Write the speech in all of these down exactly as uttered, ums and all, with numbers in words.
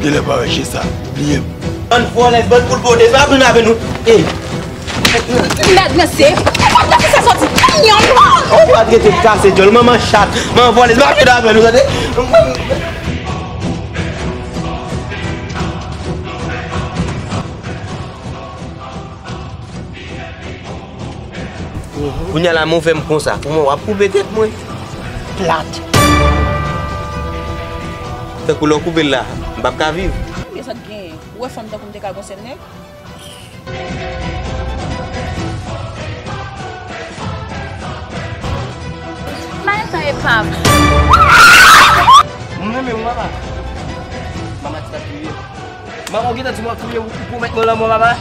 Genlè pa wè je sa, bliye m. Bann vòlè, bann poul pote, pa vin avè nou. Ey! Mèd mesye, e kot la ki sa soti? Kanyon! Ou pa t rete kase djòl, manman chat, manman vòlè, pa vin avè nou, tande? Kounye a la, m ouvè m konsa. Pou mwen, w ap koupe tèt mwen. Plat. Tankou lè w koupe l la, m p ap ka viv. Konbyen sa t genyen? Ou wè fanm tankou m te ka gon sèl nèg? M pa gen tan epav. M renmen w, mama. Mama ti t ap kriye. Mama, w gentan di m w ap touye w, ou pwomèt mwen lanmò, mama.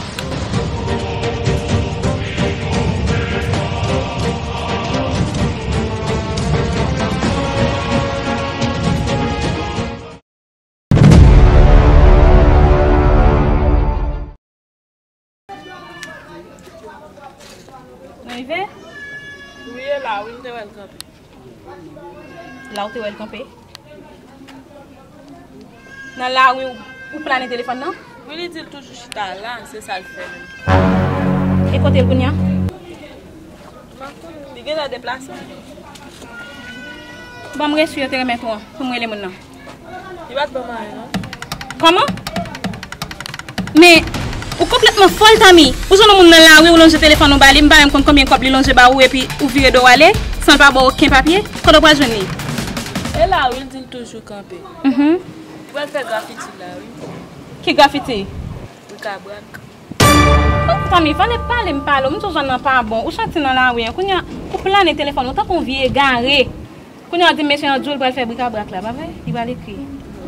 Nou rive? Wi, e la, wi, m te wè l kanpe. La ou te wè l kanpe? Nan lari, ou, ou planen telefòn nan? Wi, li di l toujou chita la, se sa l fè menm. E kote l kounye a? M pa konnen, li genlè deplase. Ban m resi yo te remèt ou an, pou m rele moun nan. Li pa t ban m anyen, non. Kòman? Men, ou konplètman fòl, Tami. Ou jwenn yon moun nan lari, ou lonje telefòn ou ba li, m pa menm konn konbyen kòb li lonje ba ou, epi ou vire do w ale, san l pa ba w okenn papye. Kote w pral jwenn li? E la, wi, l di l toujou kanpe. Mhm. Ou pral fè grafiti la, wi. Ki grafiti? Brikabrak. Oh, Tami, fale pale m pale w. M sou zòn nan pa bon. Ou soti nan lari an. Kounye a, ou planen telefòn ou tankou yon vye egare. Kounye a, w di m mesye an di w l pral fè brikabrak la, pa vre? Li pral ekri.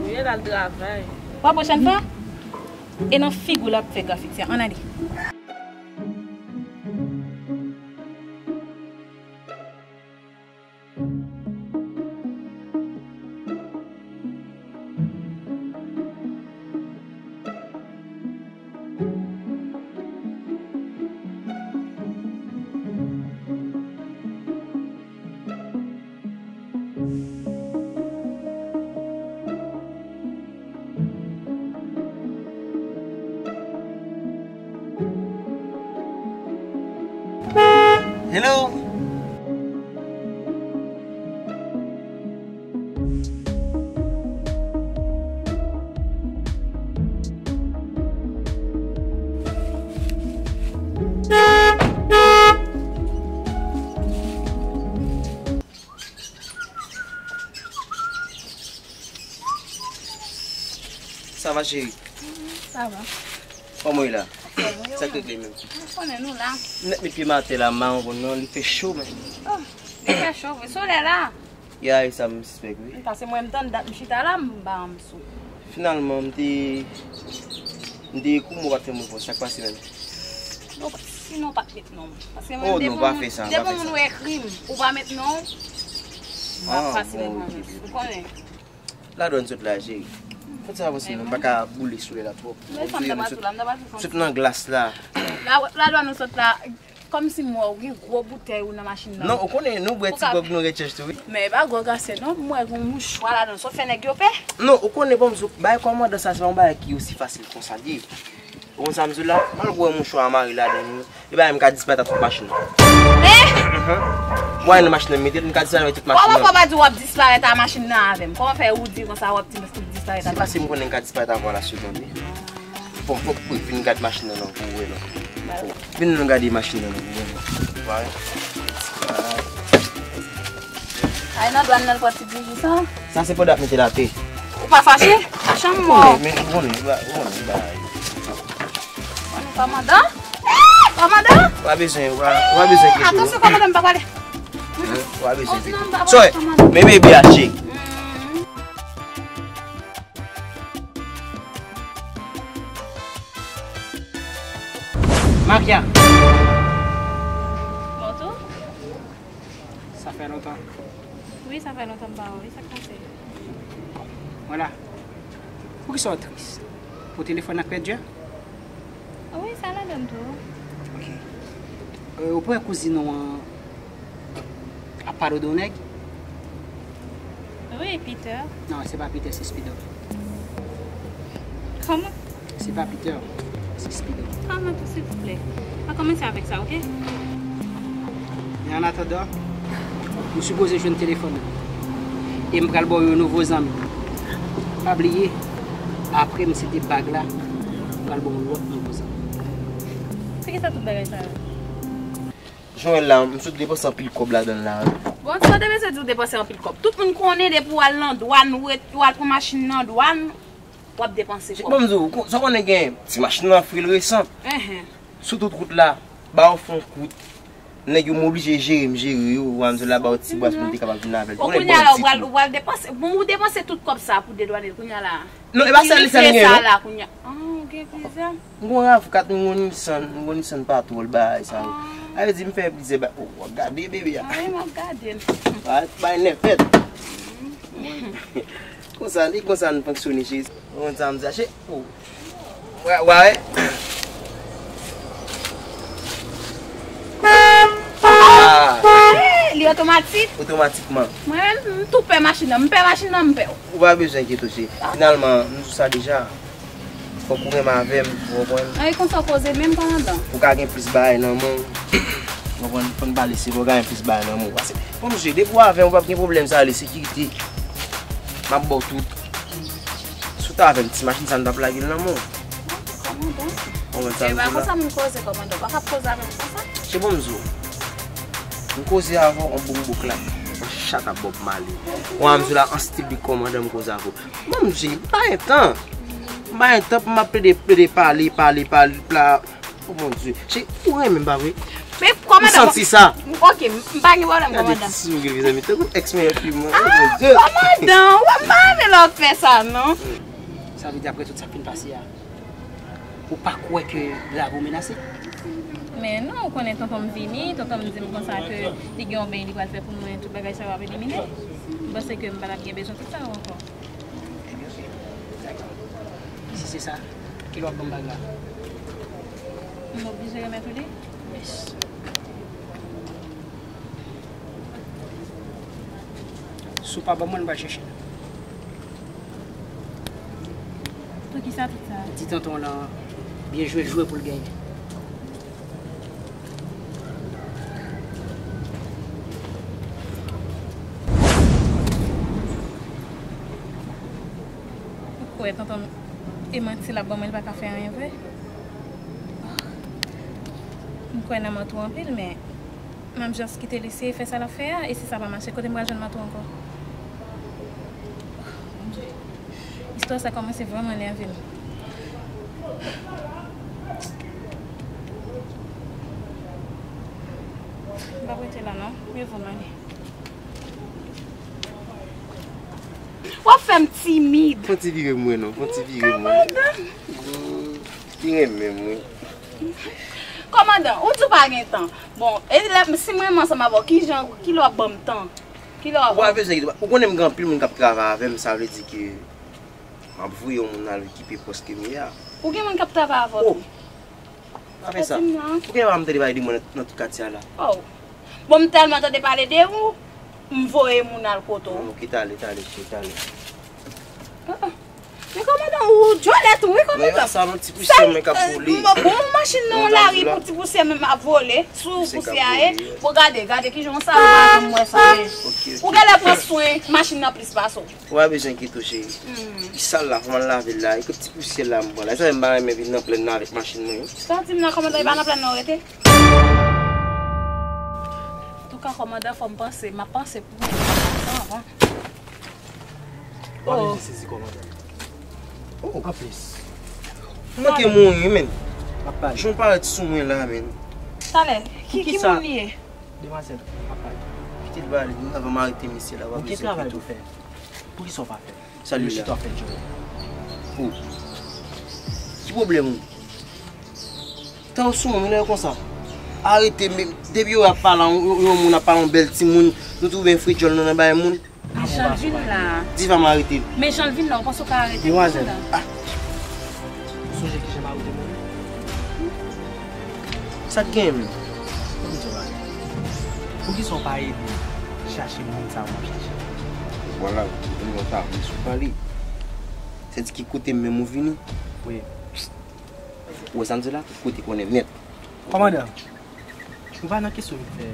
Wi, l al travay. Bon, pwochèn fwa, e nan figi w l ap fè grafiti a. Ann ale. Hello. Sa va, cheri? Sa va. Kòman w ye la? Sa k regle menm? Ou konnen nou la. M mèt met pye m atè la, m pa konprann non, li fè cho, men. Oh, li fè cho vre. Solèy la. Ya, e sa m sispèk, wi. Pase mwen, m tann dat m chita la, m pa janm sou. Finalman, m te, m te ekri w, men w pa t fè m repons. Sa k pase menm? Non, sinon w pa t met non. Pase mwen, oh, non, pa fè sa, pa fè sa. Depi yon moun ou ekri m, ou pa met non, m pa fasil reponn. Ou konnen. Ladwàn sot la, cheri. Fòk sa pase, non, m pa ka boule solèy la twòp. Sot nan glas la. Ladwàn nou sot la. Kòmsi m wè w gen gwo boutèy ou nan machin nan. Non, ou konnen nou bwè ti gwòg nou ret chèch tou, wi. Men e pa gwòg ase non, m wè gen yon mouchwa ladan l, sa w fè nèg yo pè? Non, ou konnen bon, m sou bay kòmandan sa, se pa yon bagay ki osi fasil konsa l ye. Ou konn sa m di w la? M al wè mouchwa a mare ladan l, e bagay m ka disparèt ak tout machin nan. Eh! Mwen nan machin nan, m mete l, m ka disparèt avèk tout machin nan. Kòman fò w pa di w ap disparèt a machin nan avè m? Kòman fè ou di konsa w ap di m disparèt a machin nan? Se paske m konnen m ka disparèt avan la segonn, wi. Bon, fòk mwen vin gad machin nan non pou wè non. Vin nou gade machin nan non pou wè non. Ay nan dwàn nan l pran ti bouji sa. Sa se pandan ap mete l atè. Ou pa fache? Chanm mò. Men ou konnen, ou konnen, ou konnen. Kòmandan? Kòmandan? Ou pa bezwen, ou pa, ou pa bezwen enkyete w. Atansyon, kòmandan, m pa pale. Ou pa bezwen enkyete w. Sòy, men bebe a cheri. Maria. Bonjou. Sa fè lontan. Wi, sa fè lontan m pa wè w. Sa k pase? Vwala. Poukisa w tris? Pou telefòn nan k pèdi a? Wi, sa ladan l tou. Ok. Euh, ou pa wè kouzin ou an ap pale w de yon nèg? Wi, Peter. Non, se pa Peter, se Speedo. Kòman? Se pa Peter, se Speedy. Calme-toi, s'il vous plaît. Pa kòmanse avèk sa, oke? Men an atandan, nou sipoze jwenn telefòn nan. E m pral ba w yon nouvo zanmi. Pa bliye, apre m site bag la, m pral ba w yon lòt nouvo zanmi. Poukisa tout bagay sa yo? Jan w wè l la, m sot depanse anpil kòb ladan l la. Bon, sa w te bezwen di w depanse anpil kòb? Tout moun konnen depi w al nan dwàn, ou ret, ou al pran machin nan dwàn, w ap depanse kòb. Bon, m di w, sa w konnen gen ti machin nan fril resan. Enhen. Sou tout wout la, ba w fon kout. Nèg yo m oblije jere, m jere yo, w a m di w la ba w ti bras pou m te kapab vin avè l. O, kounye a la, ou pral, ou pral depanse, bon, ou depanse tout kòb sa pou dedwane l kounye a la. Non, e pa sèl li sèl m gen, non. Sa la kounye a. Ah, ou gen plizyè? M gon rav kat, m gon Nissan, m gon Nissan Patrol, bagay sa yo. Ah. A vle di m fè plizyè ba, oh, w ap gade bebe a. Ah, wi, m ap gade l. Bay nèfèt. Konsa, li konsa n fonksyone, cheri. Ou konn sa m di a, cheri? Oh. Wa, wa, wè. Ah. Eh, li otomatik? Otomatikman. Mwen menm, m tou pè machin nan. M pè machin nan, m pè w. Ou pa bezwen enkyete w, cheri. Finalman, m di w sa deja. Fòk ou renmen avè m, ou konprann? Ay, konsa w koze menm, kòmandan. Pou ka gen plis bagay nan men w. Ou konprann? Fò n pa lese pou w ka gen plis bagay nan men w. Pase, bon, mesye, depi w avè m, ou p ap gen pwoblèm sa, ale, sekirite. M ap ba w tout. Si w t avè m, ti machin sa, n t ap lage l nan men w. Kòmandan. Ou konprann sa m di w la? E pa konsa moun koze, kòmandan. Ou pa ka ap koze avè m konsa. Se bon, m di w. M koze avè w, on boumbouk la. On chat ap Bob Marley. Ou a m di w la, an stil Big Kòmandan, m koze avè w. Bon, m di, m pa gen tan. M pa gen tan pou m ap plede, plede pale, pale, pale, pla. Oh mon Dieu. Cheri, ou renmen m, pa vre? Men kòmandan, m santi sa. Ok, m pa gen pwoblèm, kòmandan. Gade ti souri, mezanmi. Tankou èks meyè fi mwen. Oh mon Dieu. Kòmandan, w ap pa renmen lè w ap fè sa, non. Sa vle di, apre tout sa k fin pase a, ou pa kwè ke lavi w menase? Men non, ou konnen tonton m vini, tonton m di m konsa ke li gen yon beny li pral fè pou mwen, tout bagay sa yo ap elimine. M panse ke m pa t ap gen bezwen tout sa yo ankò. Ebyen, ok. Dakò. Si se sa, kilè w ap ban m bag la? M oblije remèt ou li? Yes. Si w pa ban mwen, m pral chèche l. Poukisa tout sa? Di tonton w lan, byen jwe, l jwe pou l genyen. Ou kwè tonton e manti l ap ban mwen, li pa ka fè anyen vre? M kwè nan manti w anpil, men m ap just kite l eseye fè sa l ap fè a, e si sa pa mache, kote m pral jwenn manti w ankò? Bondye, istwa sa kòmanse vrèman nève m. M p ap rete la non, mye vo m ale. W ap fè m timid. Fon ti vire m wè non, fon ti vire m wè. Kòmandan. Li renmen m wi. Kòmandan, ou di w pa gen tan. Bon, e lè, si m renmen ansanm avè w, kijan, kilè w ap ban m tan? Kilè w ap ban m? Ou pa bezwen enkyete w, ou konnen m gen anpil moun k ap travay avè m, sa vle di ke m ap voye yon moun al okipe pòs ke m ye a. Ou gen moun k ap travay avè w tou? Pa fè sa. Ou gen pa m tande pale de mwen nan, nan tout katye a la. Oh. Bon, m tèlman tande pale de ou, m voye moun al kote w. Ok, t ale, t ale, cheri, t ale. Ah, ah. Men kòmandan, ou djòlè tou, wi, kòmandan. Sa non, ti pousyè mwen k ap vole. Bon, bon, machin nan lari pou ti pousyè menm ap vole, sou pousyè a ye. Bon, gade, gade kijan w sal, ou pa janm wè sa ye. Ou genlè pran swen machin nan plis pase w. Ou pa bezwen enkyete w, cheri. Li sal la, fò m al lave l la. E kot ti pousyè la m pran la. Sa fè m pa renmen vin nan plèn nan avèk machin mwen. Sa w di m nan, kòmandan, e pa nan plèn nan w rete? Antouka, kòmandan, fò m panse, m ap panse pou mwen avan. Ou pa bezwen sezi, kòmandan. Oh. Anplis. M manke mouri, men. M ap pale. Jan w parèt sou mwen la, men. Talè, ki, ki moun li ye? Demwazèl, m ap pale. Kite l pale, avan m arete mesye la, w ap bezwen enkyete w. Poukisa w pa fè l? Sa li la. Chita w ap fè djòlè. Oh. Ki pwoblèm ou? Tan w sou moun, lè yo konsa. Arete, men, depi yo ap pale, yon, yon moun ap pale yon bèl timoun, nou twouve fredjòl nou nan bay moun. Men jan l vin la. Diva m arete l. Men jan l vin la, ou panse w ka arete l? Demwazèl. Ah. Ou sonje kijan m arete moun? Sa k genyen menm? Poukisa w pa ede m chache moun sa w ap chache? Vwala, ou vin konsa, men sou pale. Sa di ki kote m menm ou vini? Wi. Ou wè sa m di la? Tout kote konnen nèt. Kòmandan, nou pa nan kesyon vin fè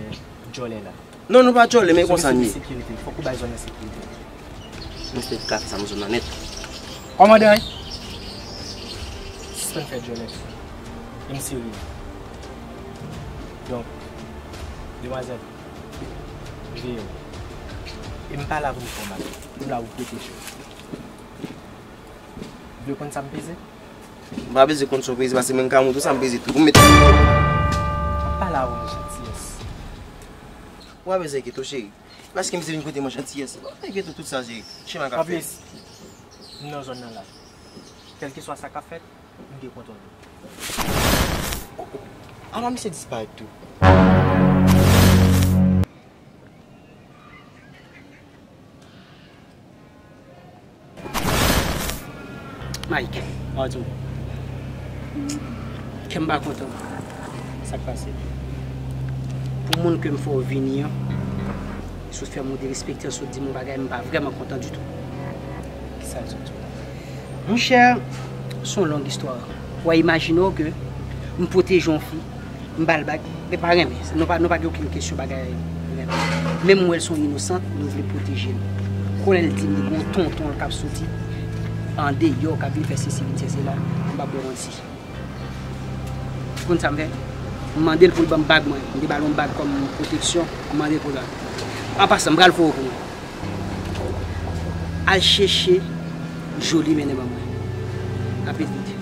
djòlè la. Non, nou pa djòlè, men konsa n ye. Sekirite, fòk ou bay zòn nan sekirite. Misye ka fè sa nan zòn nan nèt. Kòmandan, sispann fè djòlè. E m serye. Donk, demwazèl, veye w. E m pa la pou m fè w mal. M la pou m pwoteje w. Ou vle konn sa m peze? M pa bezwen konn sa w peze, paske mwen m ka montre w sa m peze tou. Pou m met... M ap pale avè w nan jantiyès. Ou pa bezwen enkyete w, cheri. Paske misye vin kote mwen jantiyès. Ou pa enkyete w tout sa, cheri. Chema k ap fèt. Anplis, m nan zòn nan la. Kèlkeswa sa k ap fèt, m gen kontwòl li. Oh, oh. Alò misye disparèt tou. Mike, pardon. Kè m pa kontan. Sa k pase? Pou moun ke m fè w vini an, sot fè m yon derespekte, sot di m yon bagay, m pa vrèman kontan ditou. Kisa l sot di w la? Monchè, se yon long istwa. W a imajine w ke m pwoteje yon fi, m ba l bag, men pa renmen. Nou pa, nou pa gen okenn kesyon bagay renmen. Men m wè l se yon inosant, nou vle pwoteje l. Kounye a l di m li gen yon tonton l k ap soti andeyò, k ap vin fè sesi, vin fè sela, m p ap ba w manti. Ou konn sa m fè? M mande l pou l ban m bag mwen. M te ba l yon bag kòm pwoteksyon, m mande l pou l ban m. An pasan, m pral voye w pou mwen. Al chèche Joly mennen ban mwen. Rapid vit.